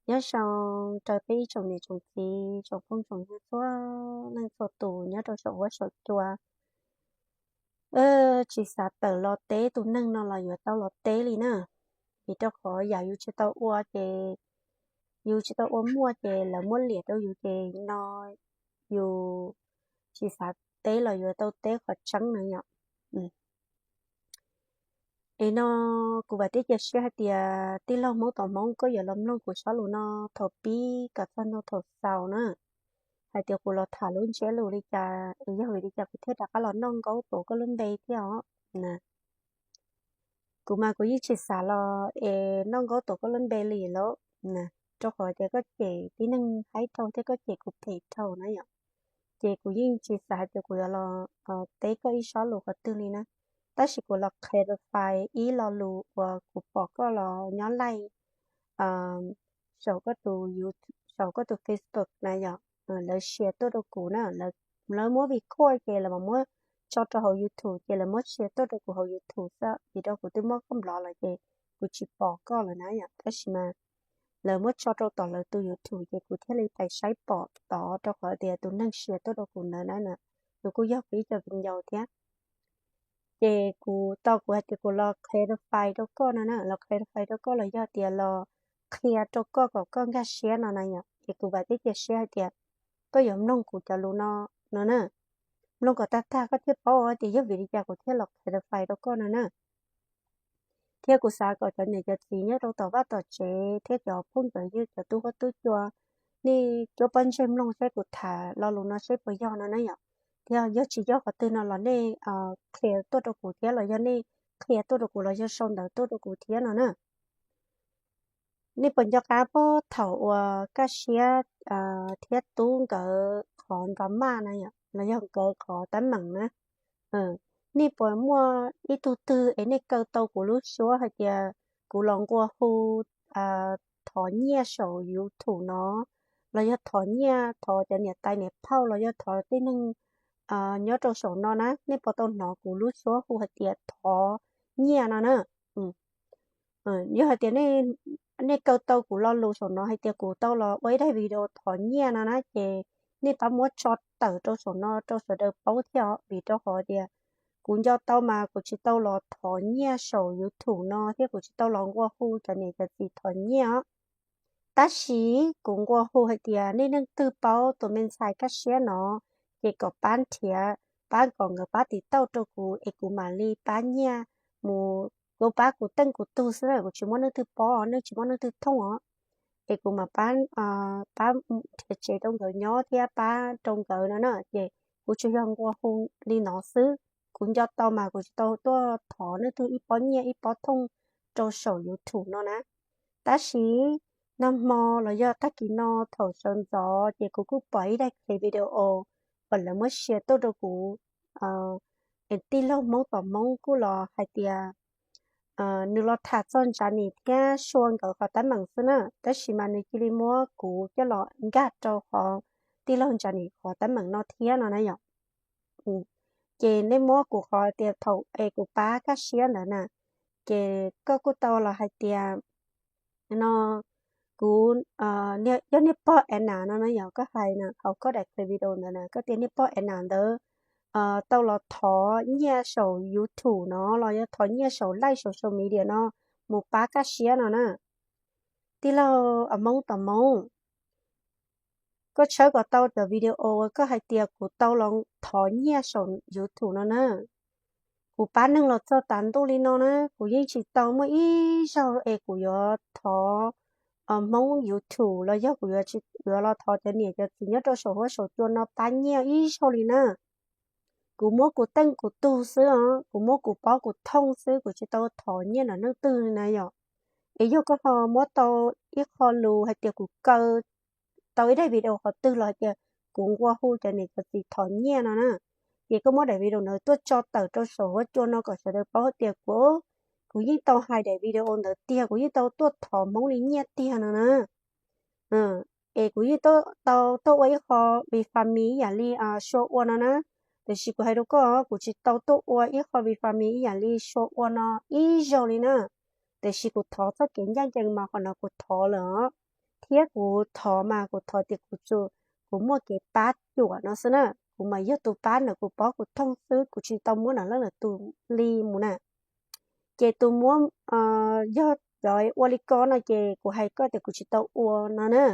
Nyob zoo rau peb ib tsoom niam tsoom txiv, tsoom phooj tsoom ywg txhua leej txhua tus nyob rau saum huab saum cua. Ơ, tsis xav tawm los teb tus neeg no los yuav tau los teb li na, vim rau qhov yam yus tsis tau ua ces, yus tsis tau ua muaj ces lawv muab liam rau yus ces no yus tsis xav teb los yuav tau teb qhov tseeb na yom. Es no kuv vam thiab cia siab hais tias tij laug Hmoob tom Hmoob koj yuav los mloog kuv zaj lus no thaum pib kom txog no thaum xaus na, hais tias kuv los tham lub ntsiab lus li cas, es yog vim li cas kuv thiaj rov qab los noj nkaub tuav koj lub npe thiab os na. Kuv mas kuv yeej tsis xav los es noj nkaub tuav koj lub npe li lawm na, rau qhov tias koj cem tib neeg haib dhau thiab koj cem kuv phem dhau na yom. Ces kuv yeej tsis xav hais tias kuv yuav los teb koj ib zaj lus qhov twg li na, tab sis kuv los clarify ib lo lus uas kuv pom koj los nyob live saum koj tus YouTube, saum koj tus Facebook na yom, lawv share tuaj rau kuv na, lawv muab record ces lawv mam muab tso rau hauv YouTube ces lawv muab share tuaj rau kuv hauv YouTube xwb, vim rau kuv twb muab koj block lawm ces kuv tsis pom koj lawm na yom. Tab sis mas lawv muab tso rau tom lawv tus YouTube ces kuv thiaj li pais saib pom tod, rau qhov tias tus neeg share tuaj rau kuv ntawd na, nws kuj yog kuv ib co viv ncaus thiab. Ces kuv tau kuv hais tias kuv los clarify rau koj no na, los clarify rau koj los yog tias los qhia rau koj kom koj nkag siab no na yom. Ces kuv vam thiab cia siab hais tias koj yuav mloog kuv cov lus no no na, mloog kom tag tag koj thiaj paub tias yog vim li cas kuv thiaj los clarify rau koj no na. Thiab kuv xav kom cov niam cov txiv nyob rau tom vaj tom tsev thiab cov phooj cov ywg cov tub huab tub cua, nej cuab pob ntseg mloog saib kuv tham lo lus no saib puas yog no na yom. Thiab yog tsis yog qhov twg no los nej qhia tuaj rau kuv thiab, los yog nej qhia tuaj rau kuv los yog sau ntawv tuaj rau kuv thiab no na. Nej puas nco qab puag thaum uas Kaj Siab thiab Tub nkawd qhov drama na yom, los yog nkawd qhov teeb meem na, nej puas muaj ib tug twg es nej kaw tau kuv lub suab hais tias kuv los nqua hu thov nyiaj saum YouTube no, los yog thov nyiaj thov cov niam tais niam phauj los yog thov tib neeg nyob rau saum no na, nej puas tau hnov kuv lub suab hu hais tias thov nyiaj no na. Yog hais tias nej kaw tau kuv lo lus saum no hais tias kuv tau los ua ib daim video thov nyiaj no na ces nej pab muab tso tawm rau saum no rau sawv daws paub thiab os, vim rau qhov tias kuv nco tau mas kuv tsis tau los thov nyiaj saum YouTube no thiab kuv tsis tau los nqua hu cov niam cov txiv thov nyiaj os. Tab sis kuv nqua hu hais tias nej leej twg paub tus me ntxhais Kaj Siab no ces kom pab nrhiav, pab kom nkawd pab tiv tauj rau kuv es kuv mam li pab nyiaj mus, kuv pab kuv teej kuv tug xwb na, kuv tsis muab leej twg paub, nej tsis muab leej twg thooj os. Es kuv mam pab, pab nrhiav tsev rau nkawd nyob thiab pab rau nkawd no na, ces kuv tsuas yog nqua hu li no xwb. Kuv nco tau mas kuv tsis tau tuaj thov leej twg ib pob nyiaj ib pob thooj rau saum YouTube no na. Tab sis nag hmo los yog tag kis no thaum sawv ntxov ces kuv kuj pom ib daim clip video uas lawv muab share tuaj rau kuv, es tij laug Hmoob tom Hmoob kuj los hais tias nws los tham txog Ntsa Nim thiab Sua nkawd qhov teeb meem xwb na, tab sis mas nws cia li muab kuv coj los nkag rau qhov tij laug Ntsa Nim qhov teeb meem no thiab no na yom. Ces nej muab kuv qhov tias thaum es kuv pab Kaj Siab ntawd na, ces koj kuj tau los hais tias no kuv, yog niag pog Anna no na yom, koj hais na hauv koj daim clip video ntawd na, koj tias niag pog Anna ntawd tau los thov nyiaj saum YouTube no los yog thov nyiaj saum live social media no mus pab Kaj Siab no na. Tij laug Hmoob tom Hmoob, koj tshawb kom tau cov video uas koj hais tias kuv tau los thov nyiaj saum YouTube no na. Kuv pab neeg los txog tas ntuj li no na, kuv yeej tsis tau muaj ib zaug es kuv yuav thov Hmoob YouTube los yog kuv yuav los thov cov niam cov txiv nyob rau saum huab saum cua no pab nyiaj ib zaug li na. Kuv muab kuv teej kuv tug xwb os, kuv muab kuv pob kuv thooj xwb, kuv tsis tau thov nyiaj ntawm leej twg li na yom. Es yog koj ho muab tau ib qho lus hais tias kuv kaw tau ib daim video qhov twg los hais tias kuv nqua hu cov niam cov txiv thov nyiaj no na, ces koj muab daim video ntawd tuaj tso tawm rau saum huab cua no kom sawv daws paub tias kuv, kuv yeej tau hais daim video ntawd tiag, kuv yeej tau tuaj thov Hmoob li nyiaj tiag no na. Es kuv yeej tau tuaj ua ib qho refund me ib yam li Sua ua no na. Tiam sis kuv hais rau koj, kuv tsis tau tuaj ua ib qho refund me ib yam li Sua ua no ib zaug li na. Tiam sis kuv thov txoj kev ncaj ncees mas qhov no kuv thov lawm os. ທຽບກູຖອມາ ກູຖອມແຕ່ກູຈູ ກູມົ້ວເກປາດຈົວເນາະ ຊະນະ ກູມາຢອກຕູປາດເນາະ ກູປ້ອນກູທ່ອງຊື້ ກູຊິຕ້ອງມົ້ວໜັງເລື່ອງໜັງຕູລີໝູ່ນະ. ເຈຕູມົ້ວ ເອີ ຢອກຢອຍອວດລີກອນເນາະ ເຈກູໃຫ້ກໍແຕ່ກູຊິຕ້ອງອວດເນາະ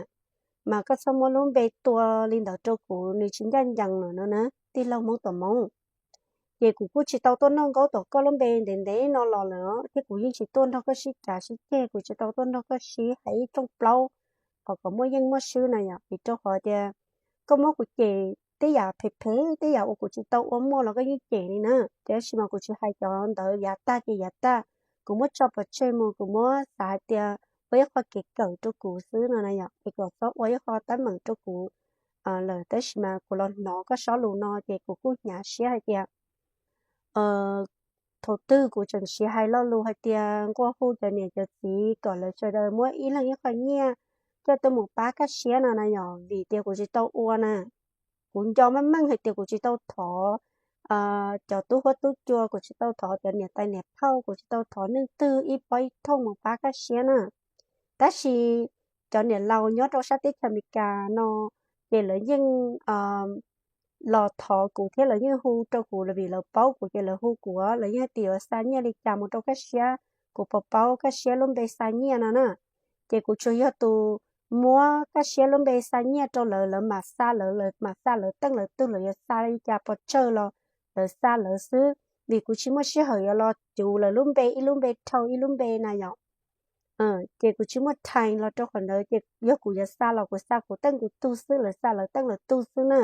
ມາກໍຊອກມົ້ວລຸ້ມເບຕົວລີນດາໂຕກູ ໜຶ່ງຊິຍານຍັງເນາະ ເນາະ ຕິເລົ່າມົ້ງຕໍ່ມົ້ງ. ເຈກູກູຊິຕ້ອງຕົວະນ້ອງກໍຕົວະກໍລຸ້ມເບເດເນາະ ລໍເລີຍ ທີ່ກູຍິ່ງຊິຕົວະນ້ອງກໍຊິຈາຊິເຈ ກູຊິຕ້ອງຕົວະນ້ອງກໍຊິໃຫ້ຕົງເປົ່າ ເຂົາກໍມົ້ວຢ້ຽງມົ້ວຊື້ນະ ຢາກປິດໂຕຂໍເດ ກໍມົ້ວກູເຈ ເຕຢາເພເພ ເຕຢາໂອ ກູຊິຕ້ອງອວດມົ້ວ ແລ້ວກໍຍິ່ງເຈນີ້ນະ ເຈຊິມາ ກູຊິໃຫ້ຈອນເດີ ຢາຕ້າເຈ ຢາຕ້າ ກູມົ້ວຈອບປະເຈໝູ່ ກູມົ້ວສາເຕຍ ໂອຍ ຂໍເກເກີໂຕກູຊື້ນະນະ ຢາກເກກໍຊອບໂອຍ ຂໍຕັ້ງເໝີໂຕກູ ເອີ ເລີຍ ແຕ່ຊິມາ ກູລອນໜໍກໍຊອບລູເນາະ ເຈກູກູຫຍາເຊຍໃຫ້ເຕຍ ເອີ ໂທຕື້ ກູຈຶ່ງຊິໃຫ້ລໍລູໃຫ້ເຕຍ ກວ່າຮູ້ຈະເໜຍຈະສີ ກໍເລີຍຈະເດີ ມົ້ວອີ່ເລື່ອງອີ່ຂ້ອຍເງຍ ເຈົ້າຕົວໝູປາກາເຊຍນະນະ ຫຍອງດີເຕຍ ກູຊິຕ້ອງອວດນະ ກູຍອມມັນມັ້ງໃຫ້ເຕຍ ກູຊິຕ້ອງຖອ ເອີ ຈອດຕູ້ຫົວຕູ້ຈົວ ກູຊິຕ້ອງຖອ ຈອນເໜຍຕາຍເໜຍເພົ້າ ກູຊິຕ້ອງຖອ ໜຶ່ງຕື້ ອີ່ປ້ອຍທົ່ງ ໝູປາກາເຊຍນະ ແຕ່ຊິ ຈອນເໜຍເລົ່າ ຍ້ອນເອົາຊາຕິດອາເມລິກາເນາະ ເຈເລີຍຍິ່ງ ເອີ ລໍຖອກູ ເທເລີຍຍິ່ງຮູ້ໂຕກູ ລະບີລະເປົາກູ ເຈເລີຍຮູ້ກູ ລະຍິ່ງໃຫ້ຕິວາຊາເງຍລິຈາ ໝູໂຕກາເຊຍ ກູເປົາເປົາກາເຊຍ ລົມເບຊາເງຍນະນະ ເຈກູຊ່ວຍຢອກຕູ ມົ້ວກາເຊຍ ລົມເບຊາເງຍໂຕເລີຍ ເລີຍມາຊາເລີຍ ເລີຍມາຊາເລີຍ ຕັ້ງເລີຍ ຕຸ້ນເລີຍ ຢາຊາລິຈາປອເຈີລອ ເລີຍຊາເລີຍຊື້ ບີກູຊິມົ້ວຊິເຫີຍ ຢາລໍຈູເລີຍ ລຸມເບ ອີລຸມເບເທົາ ອີລຸມເບນະ ຢອງ ເອີ ເຈກູຊິມົ້ວໄທລອໂຕຂອງເລີຍ ເຈຢອກກູຢາຊາລອ ກູຊາກູຕັ້ງກູຕູ້ຊື້ ເລີຍຊາເລີຍ ຕັ້ງເລີຍຕູ້ຊື້ນະ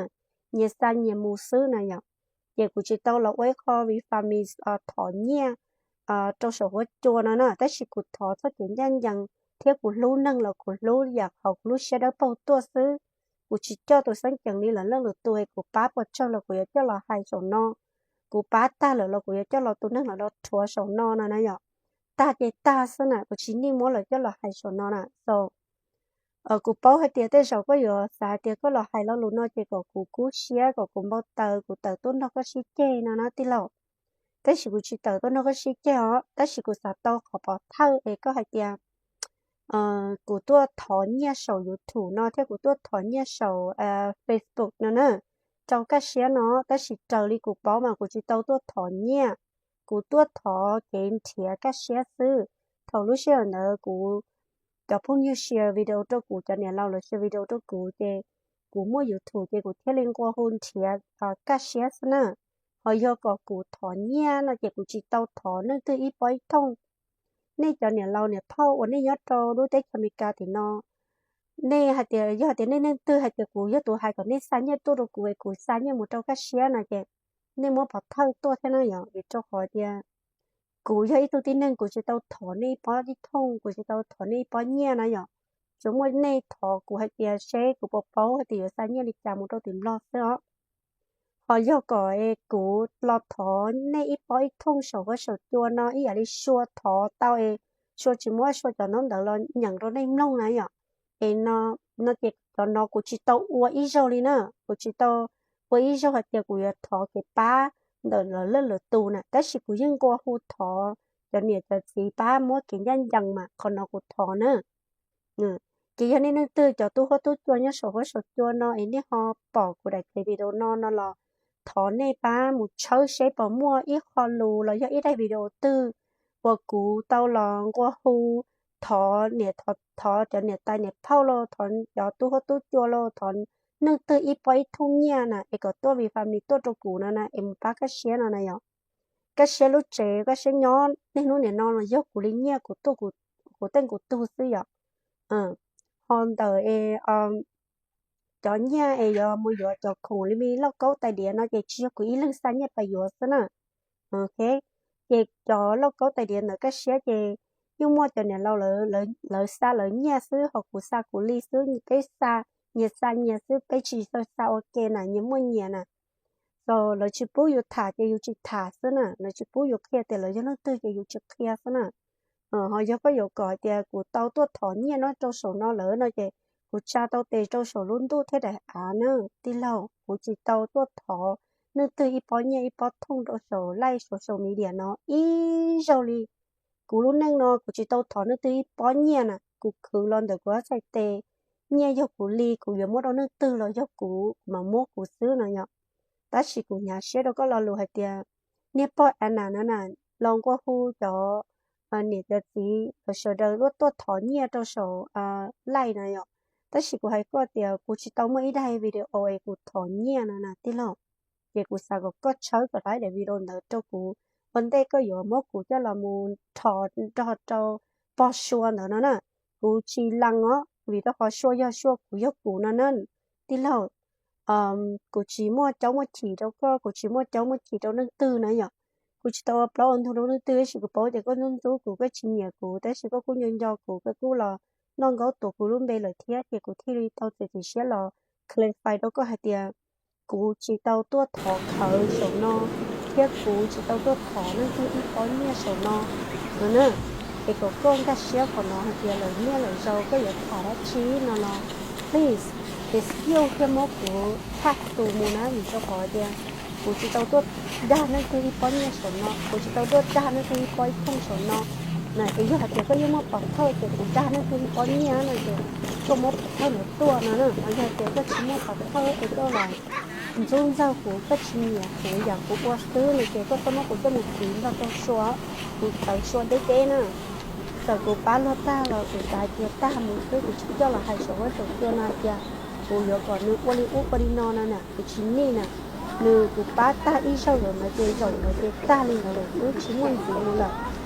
ເງຍຊາເງຍໝູຊື້ນະ ຢອງ ເຈກູຊິຕ້ອງລອໂອຍ ຂໍວີຟາມີ ເອີ ຖອນເງຍ ເອີ ໂຕສອງຫົວຈົວນະນະ ແຕ່ຊິກູຖອນຊອກເກນຢ້ານຍັງ ທຽບກູຮູ້ໜຶ່ງລະ ກູຮູ້ຢາກເຂົາ ກູຮູ້ເຊຍເດີເປົາຕົວະຊື້ ກູຊິເຈາະໂຕຊັ້ນຈັ່ງນີ້ລະ ເລື່ອງລະຕູໃຫ້ກູປາປອດເຈົ້າລະ ກູຢາກເຈົ້າລອໄຮສອງນໍ ກູປາຕາເລີຍລະ ກູຢາກເຈົ້າລອຕູໜຶ່ງລະ ລອຖວສອງນໍນະນະ ຢອງ ຕາເຈຕາຊະນະ ກູຊິນິມົ້ວລະ ເຈົ້າລອໄຮສອງນໍນະ ສອງ ເອີ ກູເປົາໃຫ້ເຕຍ ແຕ່ສອງກໍຢາສາເຕຍ ກໍລອໄຮລອລູເນາະ ເຈກໍກູກູເຊຍ ກໍກູເບົາເຕີ ກູເຕີຕົ້ນດອກກໍຊິເຈນະນະ ຕິເລົ່າ ແຕ່ຊິກູຊິເຕີຕົ້ນດອກກໍຊິເຈເນາະ ແຕ່ຊິກູສາເຕົາຂໍປອດເທົາເອ ກໍໃຫ້ເຕຍ ເອີ ກູຕົວະຖອນເງຍໂສ YouTube ເນາະ ແທ້ກູຕົວະຖອນເງຍໂສ ເອີ Facebook ນະເນີ ເຈົ້າກາເຊຍເນາະ ແຕ່ຊິເຕີລີກູເປົາມາ ກູຊິເຕົາຕົວະຖອນເງຍ ກູຕົວະຖອເກນເທຍກາເຊຍຊື້ ເທົ່າລູເຊຍເນີ ກູ ຈອກພຸ້ນຢູ່ເຊຍວິດີໂອຕົວະກູ ຈອກເໜຍເລົ່າເລີຍເຊຍວິດີໂອຕົວະກູ ເຈ ກູມົ້ວ YouTube ເຈ ກູເທເລັງກົວຮຸນເທຍ ເອີ ກາເຊຍຊະເນີ ເຮົາຢອກກໍກູຖອນເງຍເນາະ ເຈ ກູຊິເຕົາຖອນໜຶ່ງຕື້ ອີ່ປ້ອຍທົ່ງ ເນຈອກເໜຍເລົ່າເນຍເຜົ່າ ໂອເນຍອດໂຕ ດູເຕຄາເມກາຕິເນາະ ເນຫາເຕຍ ຢອກເຕຍ ເນໜຶ່ງຕື້ ຫາເຕຍ ກູຢອກຕູໃຫ້ກໍເນຊາເງຍຕູ້ຕົວະກູ ເອ ກູຊາເງຍໝູໂຕກາເຊຍນະ ເຈ ເນມົ້ວປອດເທົາຕົວະແທ້ນະ ຢອງ ເອ ເຈົ້າຂໍເຕຍ ກູຢອກອີ່ຕູທີ່ໜຶ່ງ ກູຊິເຕົາຖອນເນປ້ອຍທີ່ທົ່ງ ກູຊິເຕົາຖອນເນປ້ອຍເງຍນະ ຢອງ ສົມມຸດເນຖອນ ກູໃຫ້ເຕຍເຊ ກູເປົາເປົາໃຫ້ເຕຍຢອກຊາເງຍລິຈາໝູໂຕຕິມລອດເຊເນາະ ເຮົາຢອກກໍເອ ກູລອຖອນເນອີ່ປ້ອຍທົ່ງ ໂສໂຮໂສຈົວເນາະ ອີ່ຢາລິຊົວຖອເຕົາເອ ຊົວຈິມົວ ຊົວຈອນນ້ອງເດີລອ ຫຍັງໂຕເນມລົງນະ ຢອງ ເອເນາະ ເນາະເກ ຕອນເນາະ ກູຊິເຕົາອວດອີ່ໂຊລີເນາະ ກູຊິເຕົາ ອວດອີ່ໂຊຫາເຕຍ ກູຢາກຖອເກປ້າ ເດີເລີເລີເລີຕູນະ ແຕ່ຊິກູຍິ່ງກວ່າຮູ້ຖອ ຈອນເນຍຈອນສີປ້າມົ້ວເກນຢ້ານຍັງມາ ຂໍເນາະ ກູຖອນະ ເນ ເກຍອນເນໜຶ່ງຕື້ ຈອກຕູ້ໂຮຕູ້ຈົວ ຍອດໂສໂຮໂສຈົວເນາະ ເອເນຮໍປອກກູໄດ້ເຄວິໂດເນາະ ເນາະລອ ຖອນເນປ້າໝູເຊີເຊປອມົວ ອີ່ຄອລູລອ ຍອດອີ່ໄດ້ວິດີໂອຕື້ ກວ່າກູເຕົາລອງ ກວ່າຮູ້ ຖອນເນຍ ຖອນ ຖອນ ຈອນເນຍຕາຍເນຍເຜົາໂລ ຖອນ ຈອກຕູ້ໂຮຕູ້ຈົວໂລ ຖອນໜຶ່ງຕື້ ອີ່ປ້ອຍທົ່ງເງຍນະ ເອກໍຕົວະວີຟາມີຕົວະຕົວະກູນະນະ ເອໝູປ້າກາເຊຍນະນະ ຢອງ ກາເຊຍລູເຈ ກາເຊຍຍ້ອນ ເນນູເນນອນ ຢອກກູລີເງຍ ກູຕູ້ ກູ ກູເຕັງ ກູຕູ້ຊື້ ຢອງ ເອີ ຮອນເດີເອ ເອີ ຈອນເງຍເອ ຢອມູຢອຈອຂອງລີມີລອກເກົາໄຕເດຍເນາະ ເຈຊິຢອກກູອີ່ເລື່ອງຊາເງຍປະໂຫຍດຊະນະ ໂອເຄ ເຈຈອລອກເກົາໄຕເດຍເນ ກາເຊຍເຈ ຢູໝວດຈອນເນຍເລົ່າເລີ ເລີ ເລີຊາເລີເງຍຊື້ ຫອກກູຊາກູລີຊື້ ເປຊາ ເງຍຊາເງຍຊື້ ເປຊີຊາ ຊາໂອເກນະ ເງຍມົວເງຍນະ ໂຊ ເລີຊິປູຢູ່ຖາ ເຈຢູ່ຈິຖາຊະນະ ເລີຊິປູຢູ່ເຄຍ ແຕ່ເລີຍັງເລື່ອງຕື້ ເຈຢູ່ຈິເຄຍຊະນະ ເອີ ເຮົາຢາກກໍຢາກກໍເຕຍ ກູເຕົາຕົວະຖອນເງຍເນາະ ໂຕໂສເນາະເລີເນາະ ເຈ ກູຈາເຕົາເຕໂຕໂສລຸນດຸເທດໃດອາເນີ ຕິເລົ່າ ກູຈິເຕົາຕົວະຖອນໜຶ່ງຕື້ ອີ່ປ້ອຍເງຍ ອີ່ປ້ອຍທົ່ງ ໂຕໂສໄລ ໂຊຊຽວມີເດຍເນາະ ອີ່ໂຊລີ ກູລຸ້ນໜຶ່ງເນາະ ກູຈິເຕົາຖອນໜຶ່ງຕື້ ອີ່ປ້ອຍເງຍນະ ກູຄືລອນເດີ ກູໃສ່ເຕ ນຽກຢາກກູລີ ກູຢາກມົດເອົາໜັງສື ລະຢາກກູ ມາມົດກູຊື້ນະເນາະ. ຕາຊິກູຫຍາເຊໂດກໍລອລູໃຫ້ເຕຍ ເນຍ ປອດອັນນັ້ນນະ ລອງກວດຮູ້ເຈາະ ເນຍ ຈະຈີ ເຊເດີ ລວດຕົວຖອນເນຍໂຕໂຊ ອາ ໄລ່ນະເນາະ. ຕາຊິກູໃຫ້ກວດເຕຍ ກູຊິເຕົາເມື່ອອີໃດວິດີໂອເອ ກູຖອນເນຍນະນະ ຕິລອກ. ເຈກູສາກໍກວດເຊີກໍໄດ້ເດ ວິດີໂອເດີໂຕກູ ວັນເດກໍຢູ່ມົດກູຈະລອມູນຖອນ ຖອນໂຕ ປອດຊວນເດີນະນະ ກູຊິລັງເນາະ ວິດີໂອຊວນ ຢາກຊວນ ກູຢາກກູນະນັ້ນ ຕິລອກ. ອືມ ກູຊິມົດເຈົ້າມົດຈີໂຕກໍ ກູຊິມົດເຈົ້າມົດຈີໂຕໜັງສືນະເນາະ. ກູຊິເຕົາປອດອັນໂຕໜັງສືຊິກູໂປເຈກູນຸ້ນຕູ ກູກໍຊິເນຍກູ ແຕ່ຊິກໍກູຍົນຢໍກູ ກໍກູລອ ນ້ອງເກົາໂຕກູລຸ້ນເບເລີຍທຽ ເຈກູທີລີເຕົາເຈຈີເຊຍລອ ແຄລຣິຟາຍໂຕກໍໃຫ້ເຕຍ ກູຊິເຕົາຕົວຖອນເຂົາໂສນອ ທຽກກູຊິເຕົາຕົວຖອນໜັງສືອີປອດເນຍໂສນອ ເນາະ. ເອກອນກາເຊຍຂອງເນາະ ເຮົາເຕີຍເລີຍເນຍເລີຍເຈົ້າກໍຢ່າຖາມວ່າຈີນເນາະ ພລີສ ເອສກິວເຄມອລ ກູທັກຕູມູນະ ມີເຈົ້າຂອງເຕີຍ ກູຊິເຕົາຕົວດາໜັງສືອີປອດເນຍໂສນອ ກູຊິເຕົາຕົວດາໜັງສືອີປອດຄົງໂສນອ ນະ ເອກຢາກເຕີຍກໍຍັງມາປາເທີເຕີຍ ກູດາໜັງສືອີປອດເນຍນະເຕີຍ ກໍມາປາເທີເນຍຕົວນະ ເນາະ ເອກຢາກເຕີຍກໍຊິມາປາເທີເອກກໍລາຍ ຈຸ້ງເຈົ້າກູກໍຊິເນຍກູ ຢາກກູອວດຊື່ນະເກ ກໍຕ້ອງມາກູຈະໝູ່ຈີນລະໂຕຊົ່ວ ກູເຕີຊົ່ວເດ້ໆນະ. ເຕີກູປາລໍຕາລະ ກູຕາຍເກຕາໝູ່ຄືກູຊິເຈົ້າລະໄຮໂຊເວີໂຕເກີນນະເກ ກູຢອກກ່ອນໜຶ່ງ ອວດລີອູ ອວດລີນໍນະນະ ກູຊິໜີນະ ໜຶ່ງ ກູປາຕາອີ່ເຈົ້າເລີຍມາເກ ເຈົ້າເລີຍເກຕາລີເນາະ ເລີຍກູຊິມ່ວນຈີໝູ່ລະ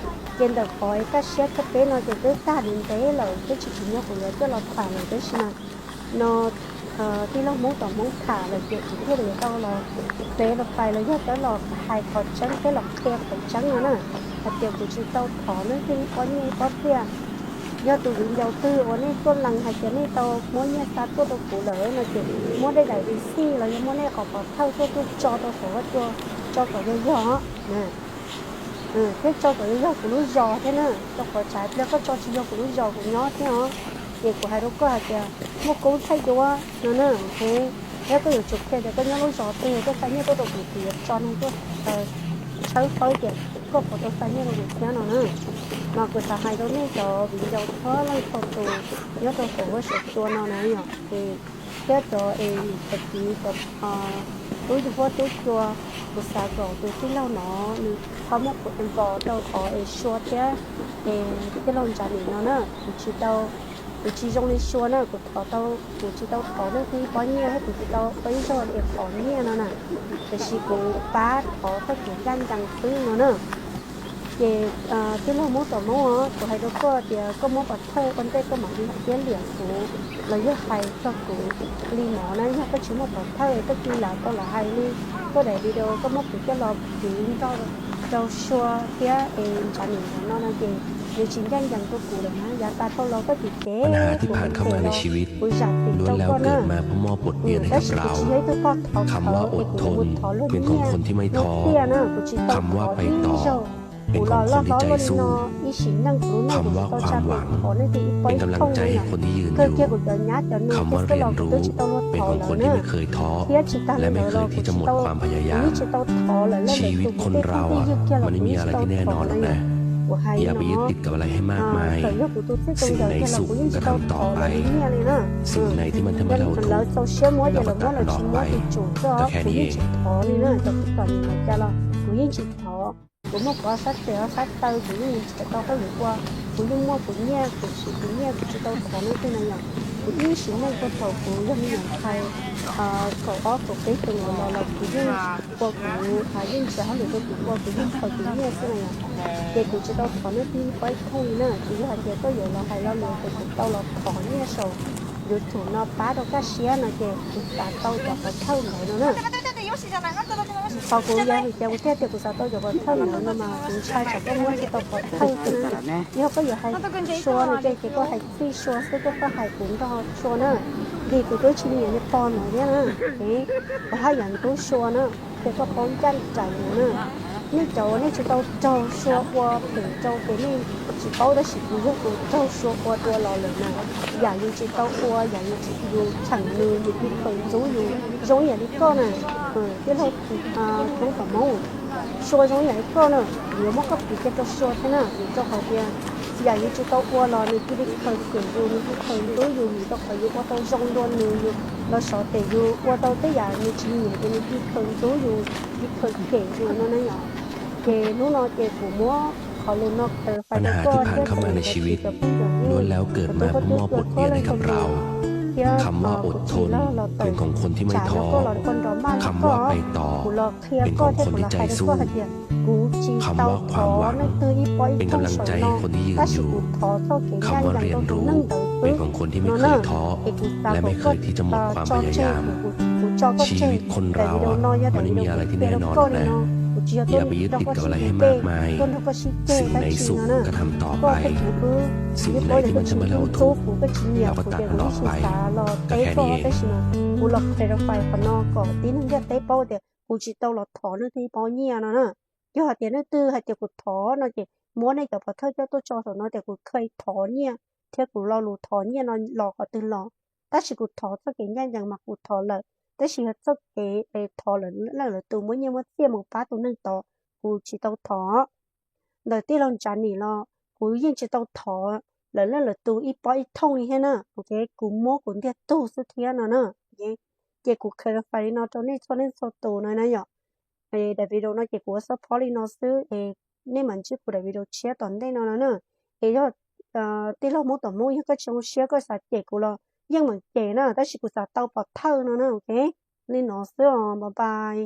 ເກນເຕີຄອຍກາເຊຍກະເປເນາະ ເກເກີຕາດີເຕເລີຍ ເກຊິກິນຍອກກູເລີຍ ເກລອດຕາເລີຍ ເກຊິມາ ເນາະ ເອີ ທີ່ລາວມົ້ງຕໍ່ມົ້ງຂາ ແລ້ວເກດເຮັດໃຫ້ເຮົາລາວເຟດອອກໄປ ແລ້ວຍອດເຈົ້າລາວໃຫ້ເຂົາຈັ່ງ ເຟດລາວເຄຍເຂົາຈັ່ງນະ ຫາກເຕີຍກູຊິເຕົ້າຖອນນັ້ນຄືປ້ອນນີ້ປ້ອນເຕ້ຍ ຍອດຕູວິນເຍົາຕື້ ໂອນີ້ຕົ້ນຫຼັງໃຫ້ເຕີຍນີ້ເຕົ້າມົ້ງເຍຊາຕົວໂຕກູເລີຍນະເກດ ມົ້ງໄດ້ໄດ້ດີຊີ ແລ້ວຍັງມົ້ງໄດ້ອອກປາເທົາຕົວ ຕົວຈໍໂຕໂສວ່າຕົວຈໍໂຕຍໍໆນະ ເອີ ເພດຈໍໂຕຍໍໆ ກູຮູ້ຍໍແທ້ນະ ເຈົ້າຂໍໃຈ ແລ້ວກໍຈໍຊິຍໍ ກູຮູ້ຍໍ ກູຍໍແທ້ເນາະ ເກດກູໃຫ້ໂຕກໍຫາເຕີຍ ມົ້ງໂກງໃຊ້ຕົວ ເນາະ ເນາະ ເອ ແລ້ວກໍຢູ່ຈຸກເຂດ ແລ້ວກໍຍັງລົງຈອດເຕີ ກໍໃຊ້ເງິນຕົວຕົວເອງ ຈອດໃຫ້ຕົວ ເອີ ໃຊ້ເຂົາເກັບ ກໍຂໍຕົວໃຊ້ເງິນຕົວເອງເນາະ ເນາະ ມາກວດສາໃຫ້ຕົວນີ້ຈອດ ວິນເຈົ້າເຂົາໄລ່ເຂົ້າຕົວ ຍອດຕົວໂຕເຂົາເສຍຕົວເນາະ ນະ ເນາະ ເອ ເຈົ້າຈອດເອ ຕະກີ້ກັບ ອ່າ ຕູ້ຢູ່ຫົວຕູ້ຕົວ ກວດສາກໍຕົວທີ່ເລົ່າເນາະ ໜຶ່ງ ຄວາມໝົດກົດເປັນບໍ່ ເຈົ້າຂໍເອ ຊວດເທ ເອ ທີ່ເລົ່າຈານີ້ເນາະ ນະ ຊິເຈົ້າ ກູຊິຈົ່ງໃນຊົວນະ ກູຂໍເຕົ້າ ກູຊິເຕົ້າຂໍເລື່ອງທີ່ປ້ອນເຍ ໃຫ້ກູຊິເຕົ້າໄປຊ່ອຍເອບຂອງເຍນະນະ ແຕ່ຊິກູປາຂໍໃຫ້ກູຢ້ານຈັ່ງຄືນະນະ ເກ ເອີ ເກລາໂມຕໍ່ໂມ ກູໃຫ້ໂດກໍເຕຍ ກໍໂມປະເທີ ອອນເຕກໍໝາກດີເກຫຼຽງກູ ລະຢາກໃຫ້ກໍກູລີໝໍນະ ຢາກກໍຊິໂມປະເທີ ກໍກິນຫຼາຍຕໍ່ຫຼາຍໃຫ້ນີ້ ກໍໄດ້ດີໂດ ກໍໂມກູຈະລອກິນ ເຈົ້າ ເຈົ້າຊົ່ວເທເອ ຈານີ້ເນາະນະເກ ເດຊິນຢ້ານຢັງຕົວກູເລີຍນະ ຢາຕາເຂົາລອກໍຕິເຕ ບັນຫາທີ່ຜ່ານເຂົ້າມາໃນຊີວິດ ລ້ວນແລ້ວເກີດມາເພື່ອມອບບົດຮຽນໃຫ້ກັບເຮົາ. ຄຳວ່າອົດທົນ ເປັນຂອງຄົນທີ່ໄມ່ທໍ້. ຄຳວ່າໄປຕໍ່ ເປັນຂອງຄົນທີ່ໃຈສູ້. ຄຳວ່າຄວາມຫວັງ ເປັນກຳລັງໃຈໃຫ້ຄົນທີ່ຢືນຢູ່. ຄຳວ່າຮຽນຮູ້ ເປັນຂອງຄົນທີ່ໄມ່ເຄີຍທໍ້ ແລະ ໄມ່ເຄີຍທີ່ຈະໝົດຄວາມພະຍາຍາມ. ຊີວິດຄົນເຮົາອະ ມັນບໍ່ມີອະໄລທີ່ແນ່ນອນດອກນະ. ຢ່າໄປຍຶດຕິດກັບອະໄລໃຫ້ມາກມາຍ. ສິ່ງໃດສຸກກໍທຳຕໍ່ໄປ, ສິ່ງໃດທີ່ມັນທຳໃຫ້ເຮົາທຸກກໍຕັດມັນອອກໄປ, ກໍແຄ່ນີ້ເອງ. ເກກໍພໍຢ້ານໃຈນະ ນີ້ເຈົ້າ ນີ້ຊິເຕົ້າເຈົ້າຊົ່ວ ເຈົ້າເປັນເຈົ້າເປັນນີ້ ຊິເຕົ້າໄດ້ຊິຢູ່ຢູ່ເຈົ້າຊົ່ວ ເຈົ້າຊົ່ວຕົວລາວເລີຍນະ ຢ່າຢູ່ຊິເຕົ້າ ຢ່າຢູ່ຊິຢູ່ຖັງໜຶ່ງ ຢູ່ທີ່ເພິ່ນຈູ້ຢູ່ ຈົ່ງຢ່ານີ້ກໍນະ ເອີ ທີ່ເຮົາ ອ່າ ຕົງປະໂມງ ຊົ່ວຈົ່ງຢ່ານີ້ກໍນະ ດຽວມັນກໍປີເກັບເຈົ້າຊົ່ວແທ້ນະ ເຈົ້າຂອງເຕີຍ Yam yus tsis tau ua los nws cia li khaws kem yus, nws cia li khaws ntxub yus, yus tau qhov yus ua tau zoo dua nws, yus los sov tes yus ua tau tej yam nws tsis nyiam ces nws cia li khaws ntxub yus, cia li khaws kem yus no na yom. Ces hnub no ces kuv muab qhov lus no ปัญหาที่ผ่านเข้ามาในชีวิตล้วนแล้วเกิดมาเพื่อมอบบทเรียนให้กับเรา คำว่าอดทนเป็นของคนที่ไม่ท้อ คำว่าไปต่อเป็นของคนที่ใจสู้ คำว่าความหวังเป็นกำลังใจให้คนที่ยืนอยู่ คำว่าเรียนรู้เป็นของคนที่ไม่เคยท้อ และไม่เคยที่จะหมดความพยายาม ชีวิตคนเราอะ มันไม่มีอะไรที่แน่นอนหรอกนะ อย่าไปยึดติดกับอะไรให้มากมาย สิ่งไหนสุขก็ทำต่อไป สิ่งไหนที่มันทำให้เราทุกข์ เราก็ตัดมันออกไป ก็แค่นี้เอง Kuv los clarify qhov no kom tib neeg ntiaj teb paub tias kuv tsis tau los thov leej twg ib pob nyiaj no na. Yog hais tias leej twg hais tias kuv thov no ces muab nej cov pov thawj coj tuaj tso saum no tias kuv kheev thov nyiaj thiab kuv lo lus thov nyiaj no los qhov twg los. Tab sis kuv thov txoj kev ncaj ncees mas kuv thov lawm, tab sis yog txoj kev thov lawv leej lawv tus muab nyiaj muab txiaj mus pab tus neeg tod, kuv tsis tau thov. Ntawm tij laug Ntsav Nim los kuv yeej tsis tau thov lawv leej lawv tus ib pob ib thooj li thiab na. Kuv muab kuv ntiag tug xwb thiab no na. Ces kuv clarify li no rau nej txhua leej txhua tus no na yom. Daim video no ces kuv ua xub phob li no xwb es nej mam ntsib kuv daim video tshiab tom ntej no no na. Es yog tij laug Hmoob tom Hmoob yog koj tsis zoo siab koj xav cem kuv los yeej meem cem na, tab sis kuv xav tau pov thawj no na. Ok, li no xwb os, bye bye.